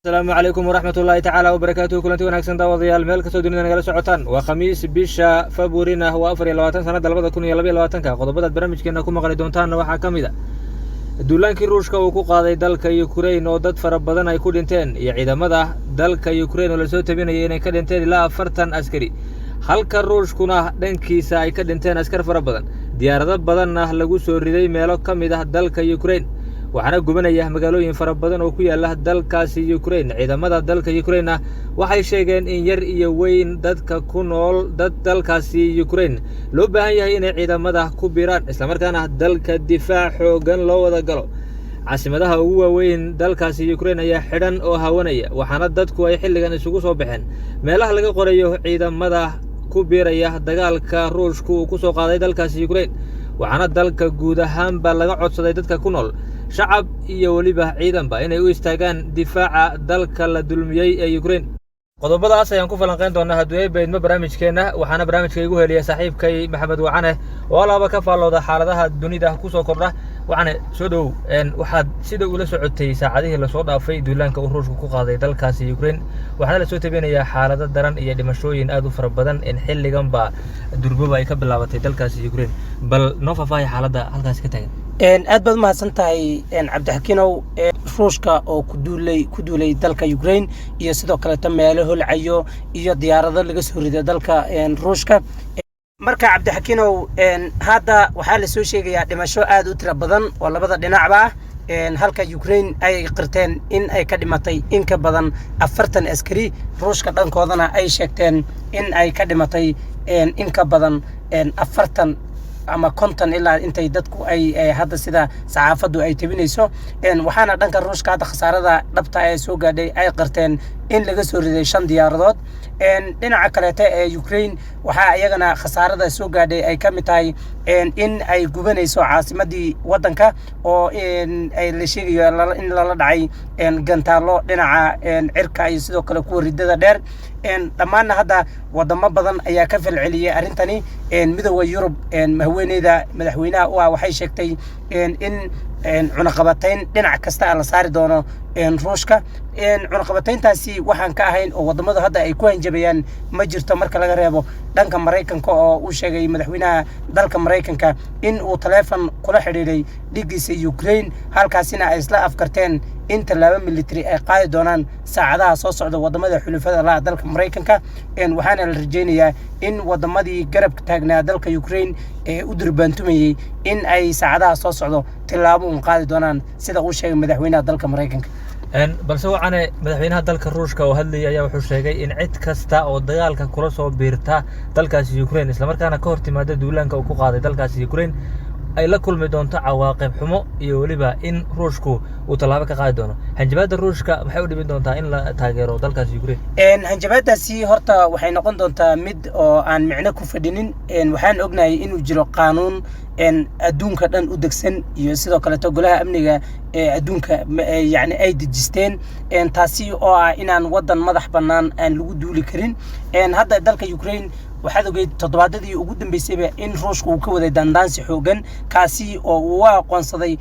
Asalaamu calaykum waraxmat ullaahi tacaala wabarakaatuhu. Kulanti wanaagsan, daawadayaal, meel kastoo dunida nagala socotaan. Waa Khamiis, bisha Februarina waa 24, sanadda 2022-ka. Qodobadaad barnaamijkeena ku maqli doontaanna waxaa ka mid a duulaankii Ruushka uu ku qaaday dalka Ukrain oo dad fara badan ay ku dhinteen, iyo ciidamada dalka Ukrain oo lasoo tabinayay inay ka dhinteen ilaa 40 askari, halka Ruushkuna dhankiisa ay ka dhinteen askar fara badan, diyaarado badanna lagu soo riday meelo ka mid ah dalka Ukrain. Waxaana gubanaya magaalooyin fara badan oo ku yaala dalkaasi Ukrain. Ciidamada dalka Ukrainna waxay sheegeen in yar iyo weyn dadka ku nool dad dalkaasi Ukrain loo baahan yahay inay ciidamada ku biiraan, islamarkaana dalka difaac xooggan loo wada galo. Caasimadaha ugu waaweyn dalkaasi Ukrain ayaa xidhan oo hawanaya, waxaana dadku ay xilligan isugu soo baxeen meelaha laga qorayo ciidamada ku biiraya dagaalka Ruushku uu ku soo qaaday dalkaasi Ukrain. Waxaana dalka guud ahaanba laga codsaday dadka ku nool, shacab iyo weliba ciidanba, inay u istaagaan difaaca dalka la dulmiyey ee Ukrain. Qodobadaas ayaan ku falanqayn doonaa hadduu Eebbe idmo barnaamijkeenna. Waxaana barnaamijka igu heliya saaxiibkay Maxamed Wacane oo alaaba ka faallooda xaaladaha dunida ku soo kordha. Wacane, soo dhowow. Waxaad sida ula socotay saacadihii lasoo dhaafay duulaanka uu Ruushku ku qaaday dalkaasi Ukrain. Waxaana lasoo tabinayaa xaalado daran iyo dhimashooyin aad u fara badan in xilliganba durboba ay ka bilaabatay dalkaasi Ukrain. Bal noo faahfaahay xaaladda halkaasi ka taagan. Aad baad umahadsan tahay, Cabdixakiinow. Ruushka oo ku duulay dalka Ukraine, iyo sidoo kaleeto meelo holcayo iyo diyaarado laga soo riday dalka Ruushka. Marka, Cabdixakiinow, hadda waxaa lasoo sheegayaa dhimasho aad u tiro badan oo labada dhinacba ah, halka Ukraine ay qirteen in ay ka dhimatay in ka badan 40 askari, Ruushka dhankoodana ay sheegteen in ay ka dhimatay in ka badan 40 ama 50 ilaa intay dadku ay hadda sida saxaafaddu ay tabinayso. Waxaana dhanka Ruushka hadda khasaarada dhabta ee soo gaadhay ay qirteen in laga soo riday shan diyaaradood. Dhinaca kaleete ee Ukraine waxaa iyagana khasaarada soo gaadhay ay ka mid tahay in ay gubanayso caasimadii waddanka oo ay la sheegayo in lala dhacay gantaallo dhinaca cirka iyo sidoo kale kuwa ridada dheer. Dhammaanna hadda wadamo badan ayaa ka falceliyey arrintani. Midooda Yurub, haweeneyda madaxweynaha u ah, waxay sheegtay in cunaqabatayn dhinac kasta la saari doono Ruushka. Cunaqabatayntaasi waxaan ka ahayn oo wadamadu hadda ay ku hanjabayaan ma jirto, marka laga reebo dhanka Maraykanka oo uu sheegay madaxweynaha dalka Maraykanka in uu taleefon kula xidhiidhay dhigiisa Ukraine, halkaasina ay isla afkarteen in tallaabo military ay qaadi doonaan saacadaha soo socda wadamada xulufada la dalka Maraykanka. Waxaana la rajaynayaa in wadamadii garabka taagnaa dalka Ukraine ee u durbaantumayey in ay saacadaha soo socdo tallaabo un qaadi doonaan, sida uu sheegay madaxweynaha dalka Maraykanka. Balse, wacane, madaxweynaha dalka Ruushka oo hadlayay ayaa wuxuu sheegay in cid kasta oo dagaalka kula soo biirta dalkaasi Ukraine, islamarkaana ka hor timaada duulaanka uu ku qaaday dalkaasi Ukraine, ay la kulmi doonto cawaaqib xumo iyo weliba in Ruushku uu tallaabo ka qaadi doono. Hanjabaadda Ruushka maxay u dhimin doontaa in la taageero dalkaasi Ukraine? Hanjabaadaasi horta waxay noqon doontaa mid oo aan micno ku fadhinin. Waxaan ognahay inuu jiro qaanuun adduunka dhan u degsan iyo sidoo kaleeto Golaha Amniga ee Adduunka yacni ay dejisteen, taasi oo ah inaan waddan madax bannaan aan lagu duuli karin. Hadda dalka Ukraine waxaad ogeyd toddobaadadii ugu dambeysayba in Ruushka uu ka waday dandaansi xoogan, kaasi oo uu u aqoonsaday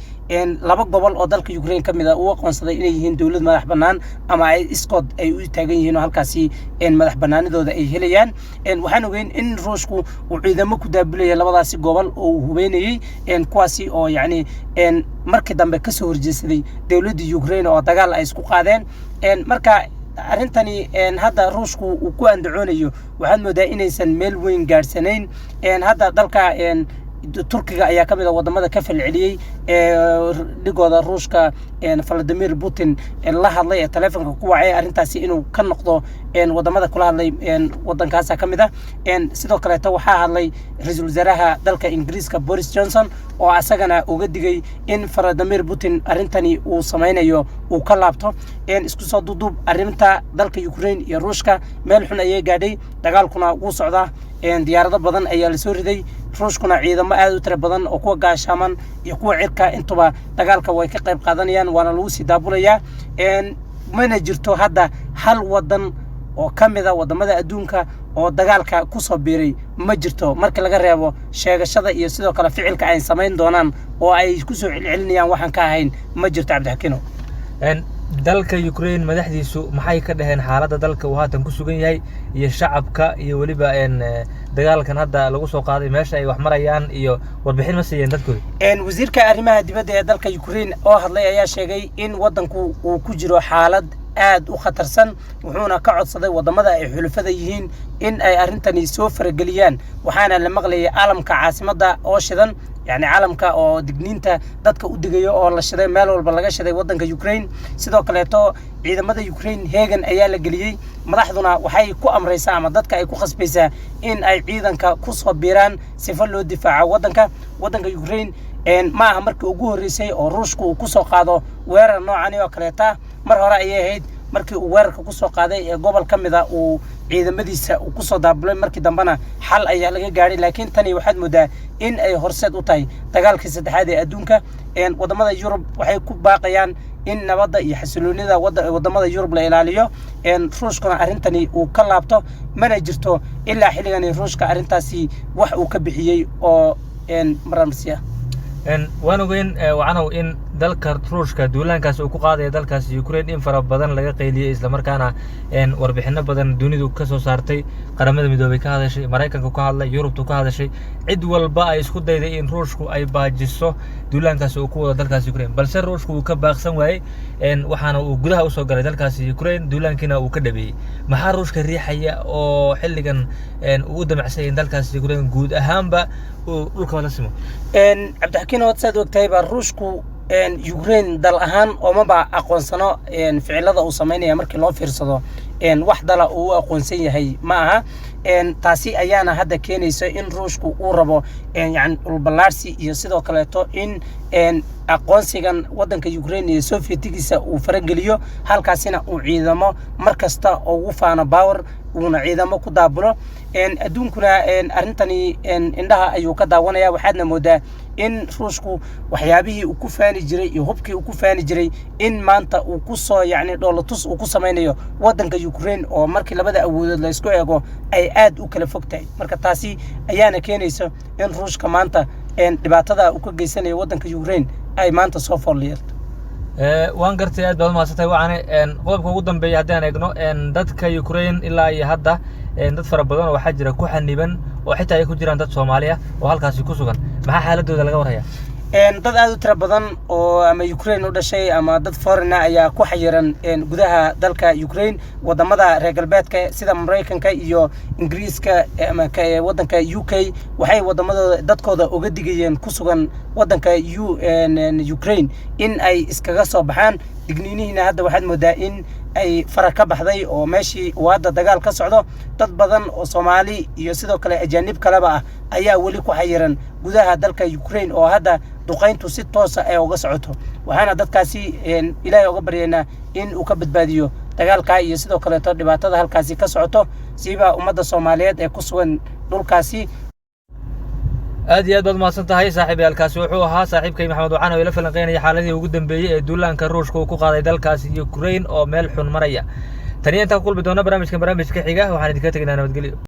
laba gobol oo dalka Ukraine ka mid ah, uu aqoonsaday inay yihiin dowlad madax bannaan ama ay iskood ay u taagan yihiin oo halkaasi madax bannaanidooda ay helayaan. Waxaan ogeyn in Ruushku uu ciidamo ku daabulayay labadaasi gobol oo uu hubeynayey, kuwaasi oo yacni markii dambe kasoo horjeesaday dowladda Ukraine oo dagaal ay isku qaadeen. Marka arrintani hadda Ruushku uu ku andacoonayo waxaad moodaa inaysan meel weyn gaadhsanayn. Hadda dalka Turkiga ayaa ka mid ah wadamada ka falceliyey dhigooda Ruushka Vladimir Putin la hadlay ee taleefonka ku wacay arrintaasi inuu ka noqdo. Wadamada kula hadlay wadankaasa ka mid ah. Sidoo kaleeto waxaa hadlay ra-iisul wasaaraha dalka Ingiriiska Boris Johnson oo asagana uga digay in Vladimir Putin arrintani uu sameynayo uu ka laabto. Isku soo duuduub, arrinta dalka Ukraine iyo Ruushka meel xun ayay gaadhay, dagaalkuna wuu socdaa. Diyaarado badan ayaa lasoo riday, Ruushkuna ciidamo aad u tiro badan oo kuwa gaashaaman iyo kuwa cirka intuba dagaalka way ka qayb qaadanayaan, waana lagu sii daabulayaa. Mana jirto hadda hal wadan oo ka mid a wadamada adduunka oo dagaalka kusoo biiray, ma jirto, marka laga reebo sheegashada iyo sidoo kale ficilka ay samayn doonaan oo ay kusoo celcelinayaan. Waxaan ka ahayn ma jirto, Cabdixakiino. Dalka Ukraine madaxdiisu maxay ka dhaheen xaaladda dalka uu haatan ku sugan yahay iyo shacabka iyo weliba dagaalkan hadda lagu soo qaaday, meesha ay wax marayaan iyo warbixin ma siiyeen dadkooda? Wasiirka arrimaha dibadda ee dalka Ukraine oo hadlay ayaa sheegay in waddanku uu ku jiro xaalad aad u khatarsan, wuxuuna ka codsaday waddamada ay xulafada yihiin in ay arrintani soo farageliyaan. Waxaana la maqlayay calamka caasimadda oo shidan, yacni calamka oo digniinta dadka u digayo oo la shiday, meel walba laga shiday waddanka Ukraine. Sidoo kaleeto ciidamada Ukraine heegan ayaa la geliyey, madaxduna waxay ku amraysaa ama dadka ay ku khasbaysaa in ay ciidanka ku soo biiraan sifo loo difaaco waddanka Ukraine. Ma aha markii ugu horreysay oo Ruushku uu kusoo qaado weerar noocani oo kaleeta. Mar hore ayay ahayd markii uu weerarka kusoo qaaday ee gobol ka mid a uu ciidamadiisa uu kusoo daabulay, markii dambena xal ayaa laga gaadhay. Laakiin tani waxaad moodaa in ay horseed u tahay dagaalkii saddexaad ee adduunka. Waddamada Yurub waxay ku baaqayaan in nabadda iyo xasiloonida waddamada Yurub la ilaaliyo, Ruushkuna arrintani uu ka laabto. Mana jirto ilaa xilligani Ruushka arrintaasi wax uu ka bixiyey oo maramsiya. Waan ogeyn, Wacanow, in dalka Ruushka duulaankaas uu ku qaadaya dalkaasi Ukraine in fara badan laga qayliyey, islamarkaana warbixino badan dunidu ka soo saartay, Qaramada Midoobay ka hadashay, Maraykanku ka hadlay, Yurubtu ka hadashay, cid walba ay isku dayday in Ruushku ay baajiso duulaankaasi uu ku wado dalkaasi Ukraine, balse Ruushku uu ka baaqsan waayey, waxaana uu gudaha usoo galay dalkaasi Ukraine, duulaankiina uu ka dhabeeyey. Maxaa Ruushka riixaya oo xilligan uu u damacsanyay in dalkaasi Ukraine guud ahaanba uu dhulka la simo? Cabdixakiin, ood saad ogtahay baa Ruushku Ukraine dal ahaan oomaba aqoonsano. Ficilada uu samaynaya markii loo fiirsado, wax dala uu u aqoonsan yahay ma aha. Taasi ayaana hadda keenaysa in Ruushku uu rabo yani dhulballaarsi iyo sidoo kaleeto in aqoonsigan waddanka Ukraine iyo Sovietigiisa uu farageliyo, halkaasina uu ciidamo mar kasta ugu faano power, uuna ciidamo ku daabulo. Adduunkuna arrintani indhaha ayuu ka daawanaya. Waxaadna moodaa in Ruushku waxyaabihii uu ku faani jiray iyo hubkii uu ku faani jiray in maanta uu ku soo yacni dhoolatus uu ku samaynayo waddanka Ukraine, oo markii labada awoodood la isku eego ay aad u kala fog tahay. Marka taasi ayaana keenaysa in Ruushka maanta dhibaatada uu ka geysanayo waddanka Ukraine ay maanta soo fool yeelto. Waan gartay, aad baad umahadsantahay, Wacane. Qodobka ugu dambeeya haddii aan eegno, dadka Ukraine ilaa iyo hadda dad fara badan oo waxaa jira ku xaniban, oo xitaa ay ku jiraan dad Soomaali ah oo halkaasi ku sugan. Maxaa xaaladooda laga warhayaa? Dad aad u tiro badan oo ama Ukraine u dhashay ama dad foreign ayaa ku xayiran gudaha dalka Ukraine. Wadamada reer galbeedka sida Maraykanka iyo Ingiriiska ama wadanka UK waxay wadamadooda dadkooda uga digayeen ku sugan wadanka Ukraine in ay iskaga soo baxaan. Digniinihiina hadda waxaad moodaa in ay fara ka baxday oo meeshii uu hadda dagaal ka socdo. Dad badan oo Soomaali iyo sidoo kale ajaanib kaleba ah ayaa weli ku xayiran gudaha dalka Ukraine oo hadda duqayntu si toosa ay uga socoto. Waxaana dadkaasi Ilaahay uga baryaynaa in uu ka badbaadiyo dagaalkaa iyo sidoo kaleeto dhibaatada halkaasi ka socoto, siiba ummadda Soomaaliyeed ee ku sugan dhulkaasi. Aad iyo aad baad umahadsan tahay, saaxiibayaalkaasi wuxuu ahaa saaxiibkay Maxamed Wacaan oo ila falanqeynaya xaaladihii ugu dambeeyey ee duulaanka Ruushka uu ku qaaday dalkaasi Ukraine oo meel xun maraya. Taniyo intaan ku kulmi doona barnaamijkan barnaamijka xiga, waxaan idinkaga tegaynaa nabadgelyo.